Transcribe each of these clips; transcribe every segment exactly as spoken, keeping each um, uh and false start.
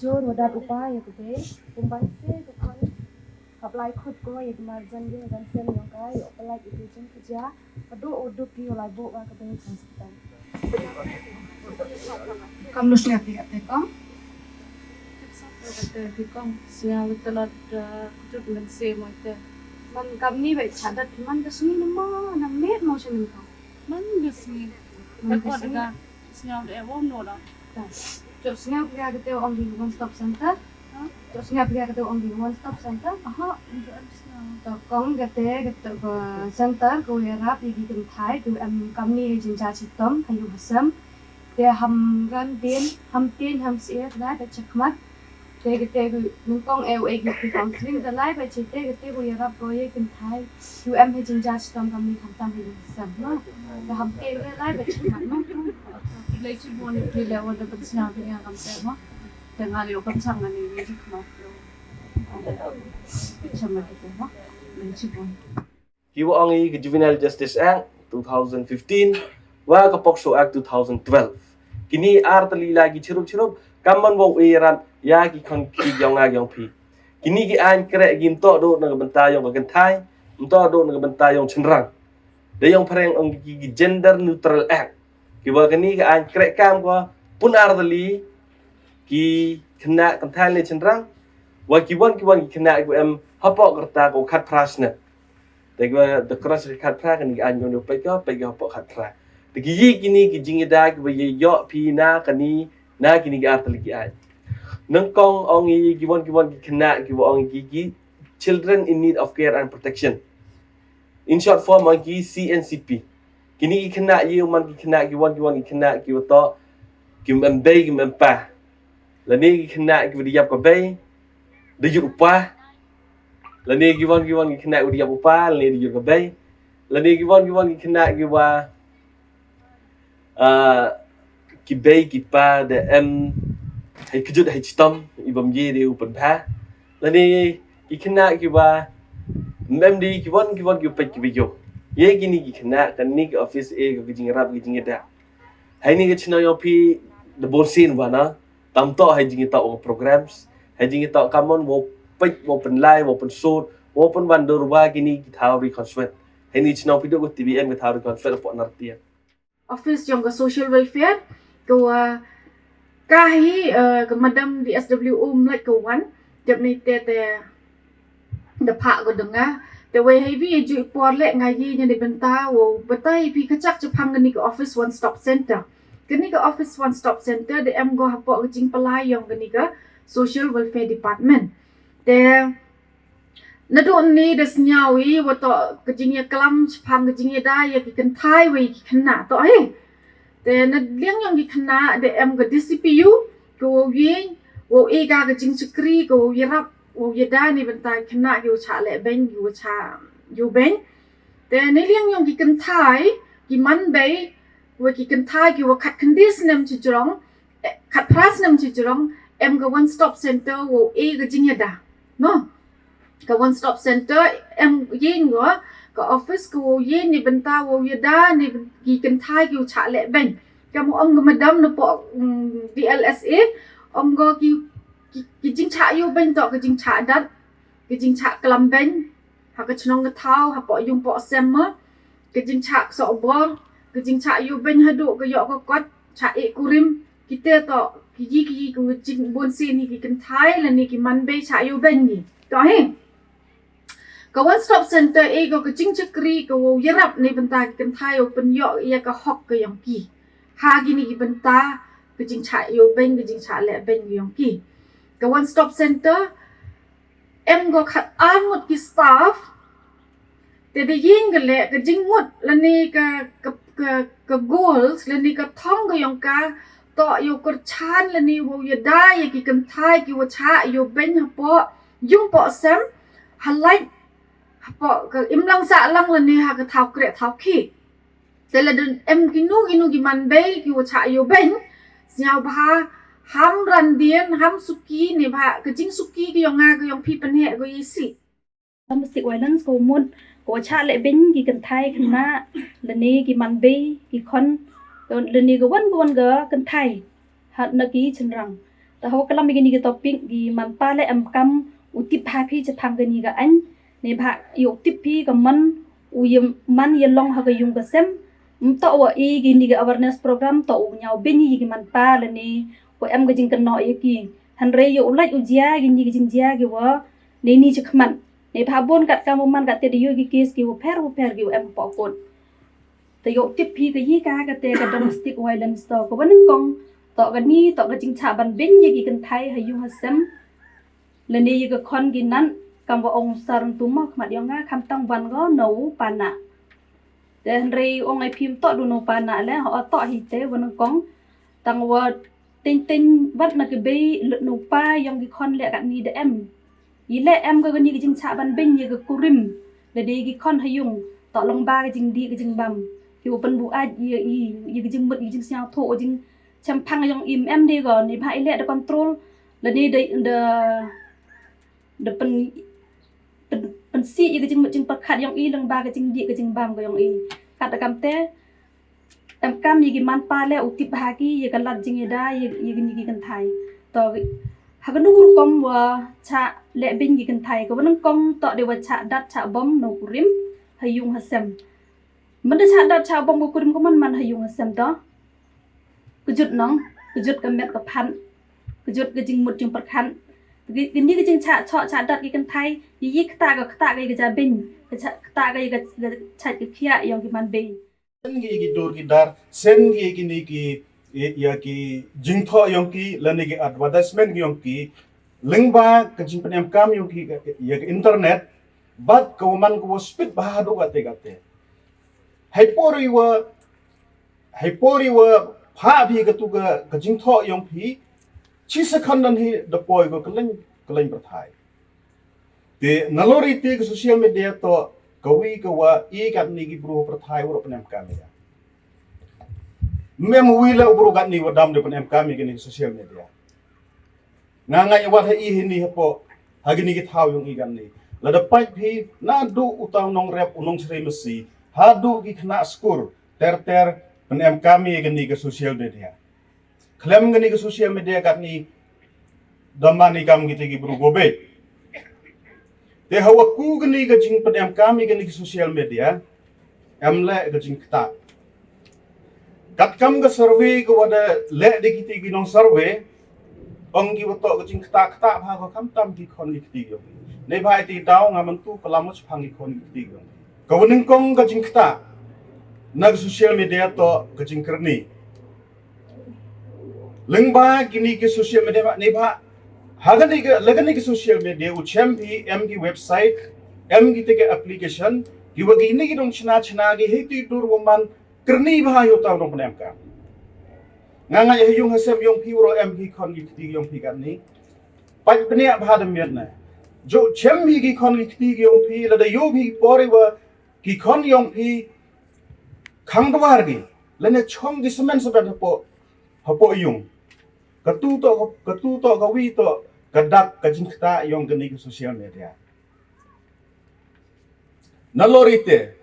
Jor wa dat u pa ïa ka dei, kumban se ka khon. Hap lai khut ko ïa ka marjan ïa ka sem ïong ka ïa u pynlait ïa ka jingkyrja. Ka duk u duk ki u lai buh wa ka dei jingsitan. Kam lus ne phi ka te kong. Te phi kong sia wita lot kutut ngan se mo te. Man kam ni bai chadat man ka sngi na ma na met mo sha ni kong. Man ka sngi. Man ka sngi. Sngaw de wom no da. Chok sngaw pia ka te ong di one stop center. Chok sngaw pia ka te ong di one stop center. Aha. To kong ka te ka te ka center ka wi rap ïa ki kynthai ka em kam ni jin ja chitom ha yu ha sem. Te ham ran din ham tin ham sie ka da chakmat. Te kate ku nyngkong eh u eh ki counseling, te lai ba chi te kate ku ïarap ko ïa kynthai u em ha jingjia shitom kam ni khamtam ha jingsem, no. Te ham te lai ba chi mat, no. Lai chi bon ni phi le wa da ban sñiaw phi nga kam te, no. Te nga le kam chang nga ni ni chi kma. Chama kite, no. Lai chi bon. Ki wa ong i ka Juvenile Justice Act two thousand fifteen, wa ka POCSO Act two thousand twelve. Kini ar tylli la ki chirup chirup, kam man wa u ïarap ïa ki khon ki jong nga jong phi. Kini ki aiñ kreh ki ym toh duh na ka bynta jong ka kynthai, ym toh duh na ka bynta jong shynrang. Da jong phareng ong ki, ki Gender Neutral Act. Ki wa kini ki aiñ kreh kam ko pun ar tylli ki khynnah kynthai ne shynrang. Wa ki wan ki wan ki khynnah ki wa em hapoh ka rta ko khatphra snem. Te ki wa da cross khatphra kini ki aiñ jong u peit ko, peit ko hapoh khatphra. Te ki yi kini ki jingïada ki wa ïoh phi na kini, na kini ki ar tylli ki aiñ. Nyngkong ong i ki wan ki wan ki khynnah ki wa ong ki, ki Children in Need of Care and Protection. In short form ong ki C N C P. Kini ki khynnah ïa u man ki khynnah ki wan ki wan ki khynnah ki wa toh ki ym em bei ki ym em pa. Lane ki khynnah ki wa da ïap ka bei da yut u pa. Lane ki wan ki wan ki khynnah ki wa da ïap u pa lane da yut ka bei. Lane ki wan ki wan ki khynnah ki wa, ah, ki bei ki pa da em hei kjut hei chitom i bym ye de u pynbha. Lane ki khynnah ki wa ym em de ki wan ki wan ki peit ki wa ïoh. Ïa kini ki khynnah kani ka office e ka jingïarap ka jingïada. Hei ni ka chnong ïoh phi da bun sien wa na tam toh hei jingïatoh wa programs, hei jingïatoh kamon wa peit wa pynlai wa pynsut wa pynwandur wa kini ki thaw ri khonswet. Hei ni chnong phi duh ka T B M ka thaw ri khonswet hapoh Nartiang. Office jong ka social welfare, ka wa ka hi, eh, ka madam D S W U mlai ka wan, jap ni te te da phah ko dang nga. Te wei hei wi ju i por le nga yi nya ni bynta wow batai phi ka chak chaphang kani ka office one stop center. Kani ka office one stop center da em ko hapoh ka jingpalai yong kani ka social welfare department. Te naduh ni da sñiaw i wa toh ka jingïaklam chaphang ka jingïada ïa ki kynthai wa ïa ki khynnah toh hi. Te na liang yong ki khynnah da em ka D C P U ka wow ïeng wow e ka ka jingchakri ka wow ïarap wow ïada ni bynta ki khynnah ki wa chah leh beiñ ki wa chah ïoh beiñ. Te na liang yong ki kynthai ki man bei wa ki kynthai ki wa khat khyndai snem chi jrong, eh, khat phra snem chi jrong, em ka one stop center wow e ka jingïada. No. Ka one stop center em ïeng wa ka office ka wow ïeng ni bynta wow ïada ni ki kynthai ki wow chah leh beiñ. Kam ong ka madam na poh, mm, D L S A ong ko ki, ki, ki jingchah ïoh beiñ toh ka jingchah dat, ka jingchah klam beiñ ha ka chnong ka thaw hapoh yung poh sem ma, ka jingchah sohbor, ka jingchah ïoh beiñ haduh ka ïoh ka kot, chah eh kurim, kite toh ki yi ki yi ka jing bun sien hi ki kynthai lane ki man bei chah ïoh beiñ ni. Toh hi. Ka one stop center e ko ka jingchakri ka wow ïarap ni bynta ki kynthai wow pynïoh ïa ka hok ka yong ki. Ha kini ki bynta ka jingchah ïoh beiñ ka jingchah leh beiñ ka yong ki. Ka one stop center em ko khat ar ngut ki staff. Te da ïeng ka leh ka jingmut lane ka, ka, ka, ka goals lane ka thong ka yong ka toh ïoh kyrchan lane wow ïada ïa ki kynthai ki wa chah ïoh beiñ hapoh yung poh sem, halai hapoh ka imlang sahlang lane ha ka thaw kreh thaw khih. Te la don em kinu kinu ki man bei ki wa chah ïoh beiñ, sñiaw bha ham randien ham suki ne bha ka jingsuki ka yong nga ka yong phi pynheh ko isi. Domestic violence ka mut ka wa chah leh beiñ ki kynthai khynnah lane ki man bei ki khon lane ka wan ka wan ka kynthai ha na ki chynrang. Ta hawa klam ïa kini ki topic ki man pa leh em kam u tip ha phi chaphang kani ka aiñ ne bha ïoh tip phi ka man u ïa man ïa long ha ka yung ka sem. Ym toh wa i kini ka awareness program toh u ñiaw beiñ ïa ki man pa lane wa em ka jingkynnoh ïa ki. Hynrei ïoh u lait u jia kini ka jingjia ki wa ne ni chakhmat. Ne bha bun kat kam u man kat te da ïoh ki case ki wa pher wa pher ki wa em poh kot. Te ïoh tip phi ka yi ka ka te ka domestic violence toh ka wa nyngkong toh kani toh ka jingchah ban beiñ ïa ki kynthai ha yung ha sem. Lane ïa ka khon ki nat kam wa ong sar ntu ma khmat yong nga khamtam wan ko na u pa na. Te hynrei ong ai phim toh du na u pa na le ho toh hi te wa nyngkong tang wa Teng teng wat na ki bei lut nu pa yong ki khon leh katni da em. Yi leh em ka kani ka jingchah ban beng ya ka kurim. Da dei ki khon ha yung. Tok long ba ka jingdih ka jingbam. Ki u pynbuaid ya i, ya ka jingmut, ya ka jingsngewthuh, ya ka jingchemphang yong i, em dei ko. Ni ba i leh da control. Da ni da, da, da pyn, pyn, pynsih ya ka jingmut jingpyrkhat yong i, long ba ka jingdih ka jingbam ka yong i. Kat da kam te, em kam ya ki man pa leh u tip ha ki, ya ka lad jingïada, ya, ya kini ki kynthai. To, ha kanu ka rukom wa chah leh beng ki kynthai, ka wa nyngkong to dei wa chah dat chah bom no kurim, ha yung ha sem. Mynta chah dat chah bom ka kurim ka man man ha yung ha sem to. Ka jut nong, ka jut ka met ka phan, ka jut ka jingmut jingpyrkhat. Ki, kini ka jingchah choh chah dat ki kynthai, yi yi kata ka, kata ka ya ka ja beng, ka chah, kata ka ya ka, ka chah ka khiah yong ki man bei. Send ki ki dur ki dar, send ki kini ki, ya, ya ki jingthoh yong ki, lane ki advertisement yong ki, lyngba ka jingpynem kam yong ki, ya ka internet, bad ka wa man ka wa speed bha haduh kate kate. Hai por i wa, hai por i wa, pha phi ka tu ka, ka jingthoh yong phi, chi second nan hi da poi ko ka leng, ka leng pyrthai. Te nalor ite ka social media to, ka wi ka wa i katni ki bru pyrthai wa pynem kam ya. Mem wi la bru katni wa dam da pynem kam ya kani social media. Nga ngai wat ha i hini hapo, ha kini ki thaw yong i katni. Lada pait phi, naduh u taw nong rep, u nong sri masi, haduh ki khna skur, ter ter, pynem kam ya kani ka social media. Khlem kani ka social media katni, da man i kam kiti ki bru gobe. Te hawa ku kani ka jingpynem kam ya kani ka social media, em leh ka jingkta. Kat kam ka survey ka wa da leh da kiti ki nong survey, ong ki wa to ka jingkta kta bha ko kam tam ki khon ki kti ki yong. Nei bha iti daw nga man tu ka lam wa chapang ki khon ki kti ki yong. Ka wa nyngkong ka jingkta, na ka social media to ka jingkyrni. Lyngba kini ki social media ma, ni ba, ha kani ka, la kani ka social media, u chem phi, em ki website, em ki te ki application, ki wa kini ki dong chna chna ki hei ti dur wa man, kyrni bha yoh taw dong pynem kam. Nga ngai ha yung ha sem yong phi wa em ki khon ki kti yong phi katni. Pait pynia bha da miet na. Jo chem hi ki khon ki kti yong phi, lada yoh phi por i wa, ki khon yong phi, khang dwar ki, lane chong ki semen semen hapo, hapo yung. Ka tu to, ka tu to, ka wi to, ka dak, ka jingkta yong kani ka social media. Nalor ite,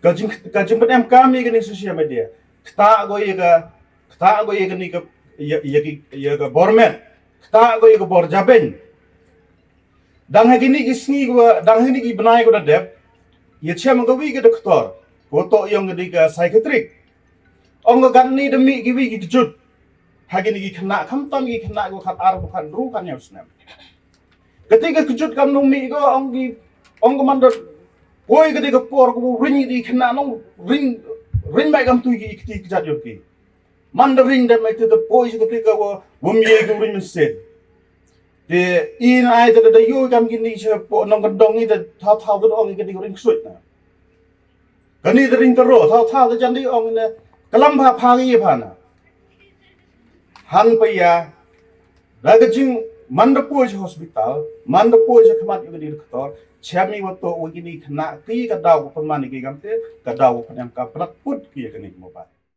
ka jing, ka jingpynem kam ya kani social media. Kta go ya ka, kta go ya kani ka, ya, ya ki, ya ka bor met. Kta go ya ka bor ja beng. Dang ha kini ki sngi ko, dang ha kini ki bnai ko da dep, ya chem ka wi ka doktor, ko to yong kini ka psychiatric. Ong ka katni da mih ki wi ki kjut. Ha kini ki khynnah, khamtam ki khynnah ko khat ar, ko khat ru, khat ñiew snem. Kati ka kjut kam nong mih ko, ong ki, ong ka man da, poi kati ka por ko ring ki khynnah nong ring, ring bai kam tu ki kti kjat yong ki. Man da ring da mai te da poi sa kati ka wa, wam ye ka ring men sen. Te in ai te da yoh kam kini sa po nong ka dong i te thaw thaw ka dong i kini ring ksut na. Kani da ring te ro, thaw thaw da jan di ong ne, ka lam pha pha ki pha na. Han pa ya, da ka jing man da poi sa hospital, man da poi sa khmat yong kini doktor, chem i wa to wa kini khynnah ki ka daw ko pynman ki kam te, ka daw ko pynman ka pynat put ki kini mobile.